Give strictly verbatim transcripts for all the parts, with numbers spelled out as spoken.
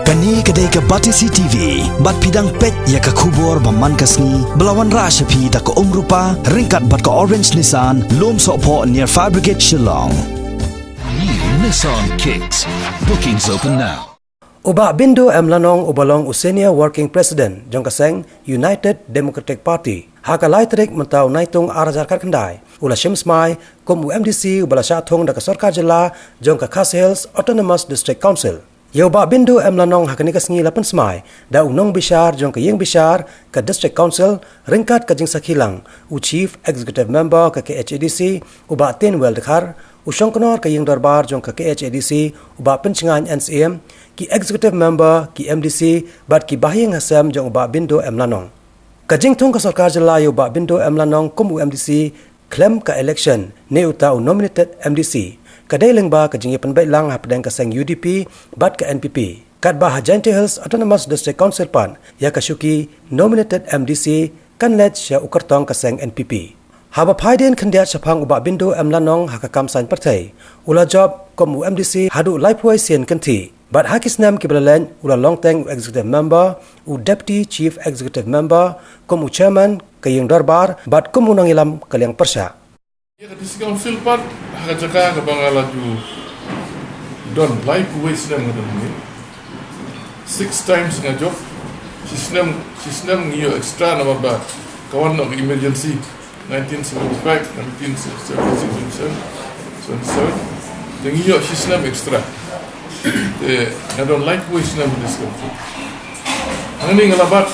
Kane ka dei ka Batesi T V, bad phi dang peit ïa ka khubor ba man ka sngi, ba la wanrah sha phi da ka Umrupa, ryngkat bad ka Orange Nissan, Lumsohphoh near Fire Brigade Shillong. New Nissan Kicks. Bookings open now. U Bah Bindo M Lanong uba long u Senior Working President jong ka seng United Democratic Party, ha ka lai tarik mynta u Naitung ar hajar khatkhyndai, u la shim smai kum u M D C uba la shah thung da ka sorkar jylla jong ka Khasi Hills Autonomous District Council. Ïa u Bah Bindo M Lanong ha kane ka sngi la pynsmai da u nongbishar jong ka ïingbishar ka District Council, ryngkat ka jingsakhi lang u Chief Executive Member ka K H A D C, u Bah Tinwell Dkhar, u shongknor ka ïingdorbar jong ka K H A D C, u Bah Pynshngaiñ N C M, ki Executive Member, ki M D C, bad ki bahaïing hasem jong u Bah Bindo M Lanong. Ka jingthung ka sorkar jylla ïa u Bah Bindo M Lanong kum u M D C khlem ka election ne uta u nominated M D C, ka dei lyngba ka jingïapynbeit lang hapdeng ka seng U D P bad ka N P P. Katba ha Jaintia Hills Autonomous District Council pat, ïa ka shuki nominated M D C kan leit sha u kyrtong ka seng N P P. Haba phai dien khyndiat shaphang u Bah Bindo M Lanong ha ka kam saiñ pyrthei, u la jop kum u M D C haduh laiphew sien kynthih. Bad ha ki snem kiba la leit, u la long teng u Executive Member, u Deputy Chief Executive Member, kum u Chairman ka ïingdorbar, bad kum u nongïalam ka liang pyrshah. Ïa ka District Council pat, ha ka jaka kaba nga la ju don laiphew snem nga don hangne. Six times nga jop. Shi snem, shi snem ngi ïoh extra namar ba ka wan noh ka emergency. Nineteen seventy-five, nineteen seventy-six, seventy-seven, seventy-seven. Te ngi ïoh shi snem extra. Te nga don laiphew snem ha District Council. Hangne nga la bat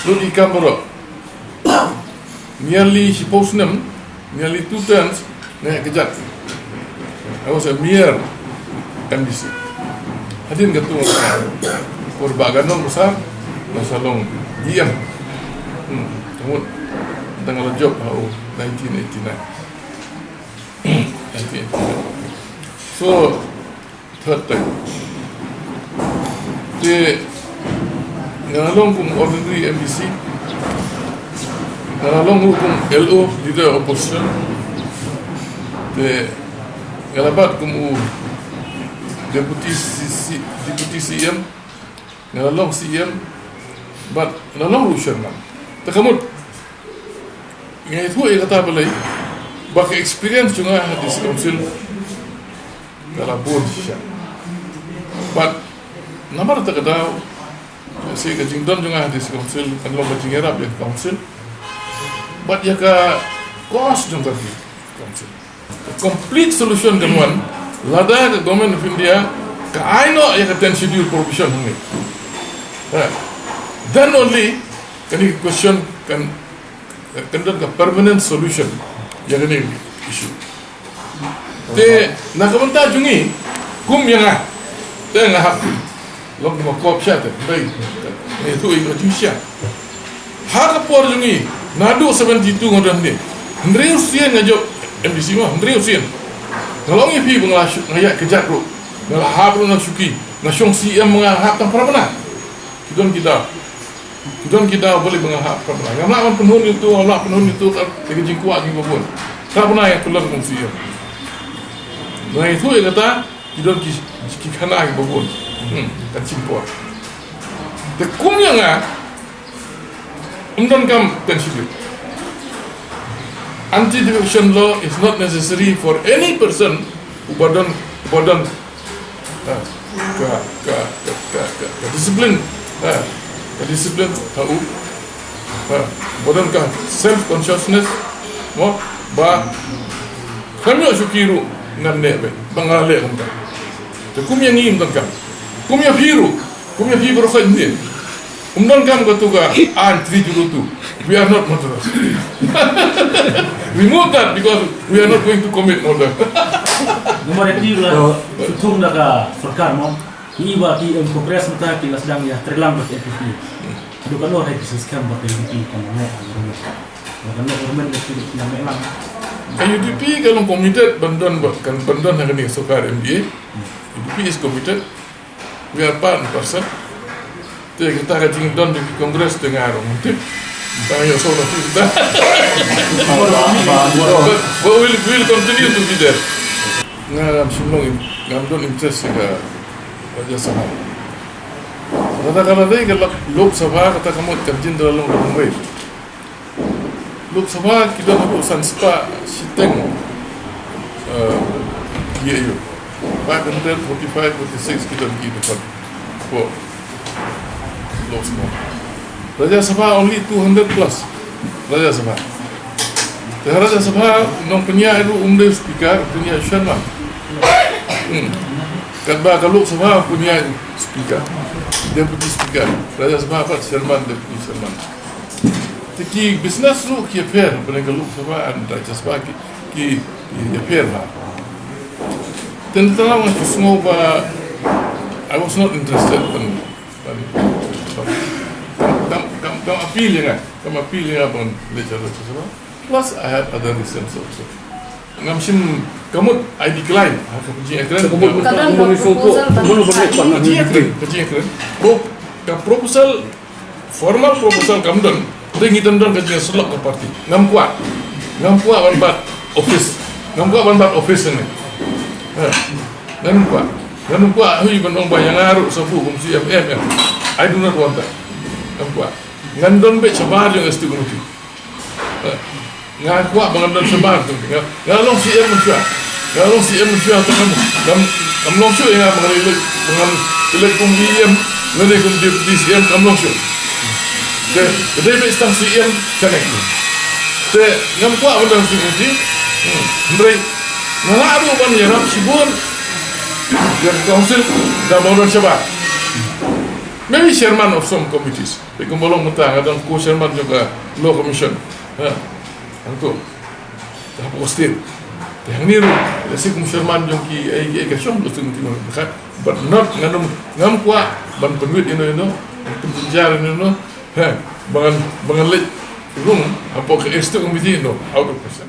lut i kam baroh. Nearly shiphew snem, nearly two terms, nga ïaid kjat. I was a mere M D C. Hadien katto, por ba nga nong besar, nga sa long D M. Hmm, ka mut, tang la jop ha u nineteen eighty-nine. Nineteen eighty-nine. So, third time. Te, nga la long kum ordinary M D C. Nga la long ruh kum L O, leader of opposition. Te, nga la bat kum u deputy C C, deputy C M. Nga la long C M. Bad nga la long ruh chairman. Te ka mut, nga ïathuh ïa kata balei, ba ka experience jong nga ha District Council ka la bun shisha. Bad namar kata ka daw, sa ka jingdon jong nga ha District Council kan long ka jingïarap ïa ka Council. Bad ïa ka cause jong ka Council. Ka complete solution kan wan lada ka Government of India ka ai noh ïa ka ten schedule provision hangne. Ha. Then only kane ka question kan, kan don ka permanent solution ïa kane ka issue. Te na ka bynta jong ngi, kum ïa nga, te nga hap long kum u kop sha te, bai. Ngi tu i ka jingshisha. Ha ka por jong ngi, naduh seventy-two nga don hangne, hynriew sien nga jop M D C mo, hynriew sien. Nga la ong ïa phi ba nga la shu-, nga ïaid kjat ruh. Nga la hap ruh na shuki, nga shong C M nga hap tang phra bnai. Ki don ki daw. Ki don ki daw balei ba nga hap phra bnai. Ngam lah ban pynhun ïa uto, ngam lah pynhun ïa uto, ka, ka jingkwah jong ngi ba bun. Phra bnai nga kyllon kum C M. Nga ïathuh ïa kata, ki don ki, ki khana kiba bun. Hmm, kan shim por. Te kum ïa nga, ym donkam ten schedule. Anti-defection law is not necessary for any person uba don, uba don, ah, ka, ka discipline, ah, ka discipline ha u, ah, uba don ka self consciousness, mo, ba khlem ïoh shuki ruh ngan leh beit ba nga leh kumta. Te kum ïa ngi ym donkam. Kum ïa phi ruh, kum ïa phi baroh khoit ngi. Ym donkam kato ka aiñ three zero two. We are not murderers. Remove that because we are not going to commit murder. Namar ïa phi ba la shu thung da ka sorkar mo. Ngi ba ki em Congress mynta ki la sdang ïa trei lang bad N P P. Dei kano hi ki shiskem ba ka U D P kan ïa mih. Ba kano government ka shu ïa mih lang. Ka U D P ka long committed ban don ba, kan ban don ha kane ka sorkar M D A. U D P is committed. We are part and parcel. Te kita ka jingdon jong ki Congress te nga ruh ngam tip. Tang ïoh shuh na kita. But, but we'll, we'll continue to be there. Nga ngam shym long in-, ngam don interest ïa ka Rajya Sabha. Kata ka la dei ka Lok Sabha, kata ka mut ka jin da la long ka Bombay. Lok Sabha ki don haduh san spah shiteng, eh, ïa ïa. Five hundred forty-five, forty-six ki don ki don. Ko. Lok Sabha. Rajya Sabha only two hundred plus. Rajya Sabha. Te Rajya Sabha nongpynïaid ruh um dei speaker, pynïaid chairman. Hmm. Katba ka Lok Sabha pynïaid speaker, deputy speaker. Rajya Sabha pat chairman, deputy chairman. Te ki business ruh ki ïapher, pynïaid ka Lok Sabha and Rajya Sabha ki, ki, ki ïapher ha. Te nta nga sngew ba I was not interested in, in, kam, kam, kam appeal ïa nga, kam appeal ïa nga ban leit sha Rajya Sabha. Plus I had other reasons also. Ngam shim, ka mut I decline ha ka jingïakren. Ka mut, ka mut, ka mut, ka mut, ka jingïakren, ka jingïakren. Bo, ka proposal, formal proposal kam don. Te ngi don don ka jingïasyllok ka party. Ngam kwah. Ngam kwah ban bat office. Ngam kwah ban bat office ne. Ha. Ngam kwah. Ngam kwah hui ban ong ba ïa nga ruh sa buh kum C M M. I do not want that. Ngam kwah. Ngan don beit shabar jong executive committee. Nga kwah ba ngan don shabar tu. Nga, nga long C M mynshuwa. Nga long C M mynshuwa tu, kam, kam, kam long shuh ïa nga ba ngan elect, ba ngan elect kum E M, lane kum deputy C M, kam long shuh. Te, te dei beit tang C M, kane. Te, ngam kwah ba don C M ti. Hmm, hynrei nga lah ruh ban ïarap shibun ïa ka council da ba don shabar. Maybe chairman of some committees. Te kumba long mynta nga don co-chairman jong ka Law Commission. Ha. Hangto. Te hapoh state. Te hangne ruh, lehse kum chairman jong ki, eh, eh, ka shong, lehse kum ki, but not, ngam, ngam kwah ban pynwit ïano ïano, ban pynjynjar ïano ïano. Ha. Ba ngan, ba ngan leit rung hapoh ka executive committee, no, out of question.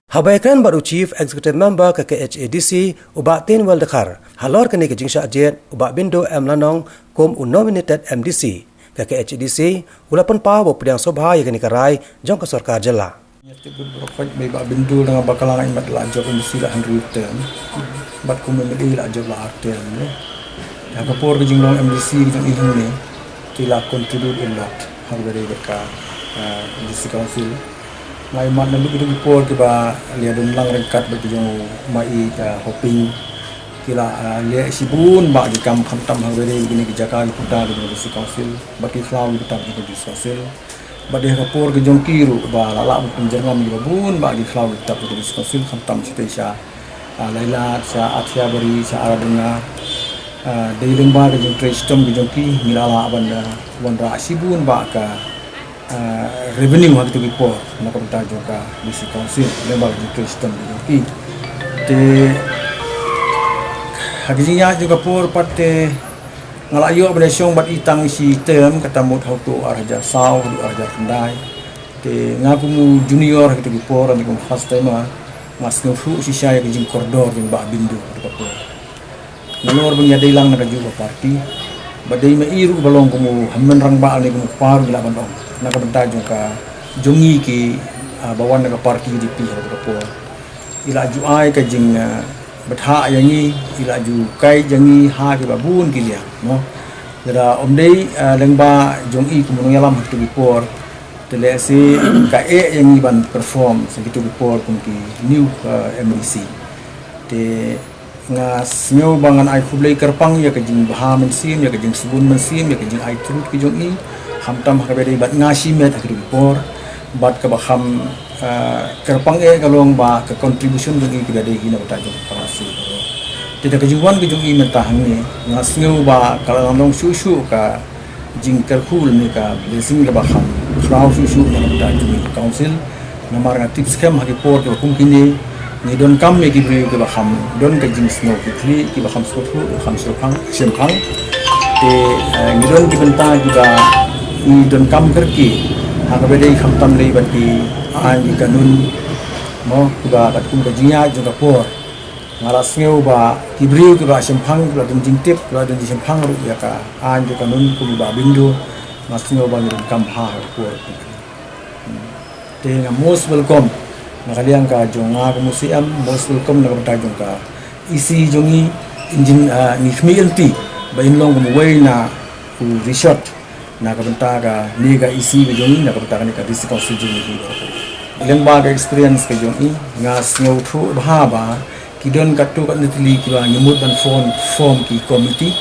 Haba ïakren bad u Chief Executive Member ka K H A D C, u Bah Tinwell Dkhar, halor kane ka jingshah jied u Bah Bindu M Lanong kum u nominated M D C ka K H A D C, u la pynpaw ba u pdiang sngewbha ïa kane ka rai jong ka sorkar jylla. Ïa tip bad baroh khoit ba i Bah Bindu dang bakla nga i mat la jop M D C la hynriew term. Bad kum u M L A la jop la ar term ne. Ha ka por ka jinglong M D C ka jong i hangne, ki la contribute a lot ha kaba ïadei bad ka, ah, M D C Council. Nga i mat naduh kito ki por kiba la ïadon lang ryngkat bad ki jong u ma i, ah, Hoping. Ki la, ah, leh shibun bah ki kam khamtam ha kaba ïadei bad kine ki jaka ki puta ki jong ka District Council bad ki khlaw ki puta ki jong ka District Council. Bad dei ha ka por ka jong ki ruh ba la lah ban pynjyrngam ïa kiba bun bah ki khlaw ki puta ki jong ka District Council khamtam shatei sha, ah, Lailad, sha Athiabari, sha Aradonga. Ah, dei lyngba ka jingtrei shitom ka jong ki ngi la lah ban, ah, wanrah shibun bah ka ah, revenue ha kito ki por na ka bynta jong ka District Council, lyngba ka jingtrei shitom ka jong ki. Te ha ka jingïaid jong ka por pat te nga la ïoh ban ïashong bad i tang shi term, kata mut ha uto u ar hajar saw haduh ar hajar khyndai. Te nga kum u junior ha kito ki por, nga kum first timer, nga sngewthuh shisha ïa ka jingkordor jong Bah Bindu ha kata ka por. Nalor ba ngi ïadei lang na kajuh ka party. Ba dei ma i ruh ba long kum u hynmen rangbah ne kum u kpa ruh ngi lah ban ong. Na ka bynta jong ka jong ngi ki, ah, ba wan na ka party U D P ha kata ka por. I la ju ai ka jing, ah, bthah ïa ngi, i la ju kai ïa ngi ha kiba bun ki liang, no. Lada ym dei, ah, lyngba jong i kum u nongïalam ha kito ki por, te lehse ka eh ïa ngi ban perform ha kito ki por kum ki new, ah, M D C. Te nga sngew ba ngan ai khublei kyrpang ïa ka jingbha mynsiem, ïa ka jingsbun mynsiem, ïa ka jingai truth ki jong i. Khamtam ha kaba dei bad nga shimet ha kito ki por. Bad kaba kham, ah, kyrpang eh ka long ba ka contribution jong i kaba dei hi na ka bynta jong ka council. Te da ka jingwan ka jong i mynta hangne, nga sngew ba ka la long shuh shuh ka jingkyrkhu ne ka blessing kaba kham khraw shuh shuh na ka bynta jong ka council. Namar nga tip skhem ha ki por kiba kum kine ngi donkam ïa ki briew kiba kham don ka jingsngew ki khlieh, kiba kham sngewthuh, kiba kham shemphang, shemphang. Te, eh, ngi don ki bynta kiba ngi donkam kyrkieh ha kaba dei khamtam dei bad ki aiñ ki kanun, mo, kiba katkum ka jingïaid jong ka por. Nga la sngew ba ki briew kiba shemphang, kiba don jingtip, kiba don jingshemphang ruh ïa ka aiñ ka kanun kum i Bah Bindu, nga sngew ba ngi donkam bha ha ka por. Hmm. Te nga most welcome na ka liang ka jong nga kum u C M, most welcome na ka bynta jong ka E C jong ngi, Engineer, ah, Ngikhmih Ryntih, ba in long kum uwei na Ku Richard, na ka bynta kane ka E C ka jong i, na ka bynta kane ka District Council jong i. Lyngba ka experience ka jong i, nga sngewthuh bha ba ki don katto katne tylli kiba ngi mut ban form, form ki committee,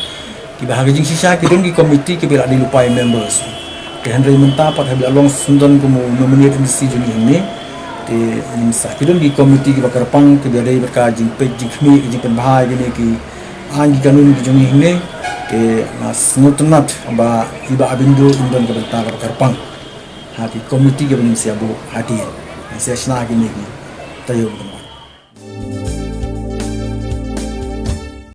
kiba ha ka jingshisha ki don ki committee kiba la dei lypa members. Te hynrei mynta pat haba la long syndon kum u nominate M D C jong i hangne. Te ngin sa, ki don ki committee kiba kyrpang, kiba dei bad ka jingpeit jingkhmih, ka jingpynbha ïa kine ki aiñ ki kanun ki jong i hangne. Te nga sngewtynnat ba i Bah Abindo in don ka bynta kaba kyrpang ha ki committee kiba ngin sa buh hadien. Ngin sa shna ha kine ki taïew.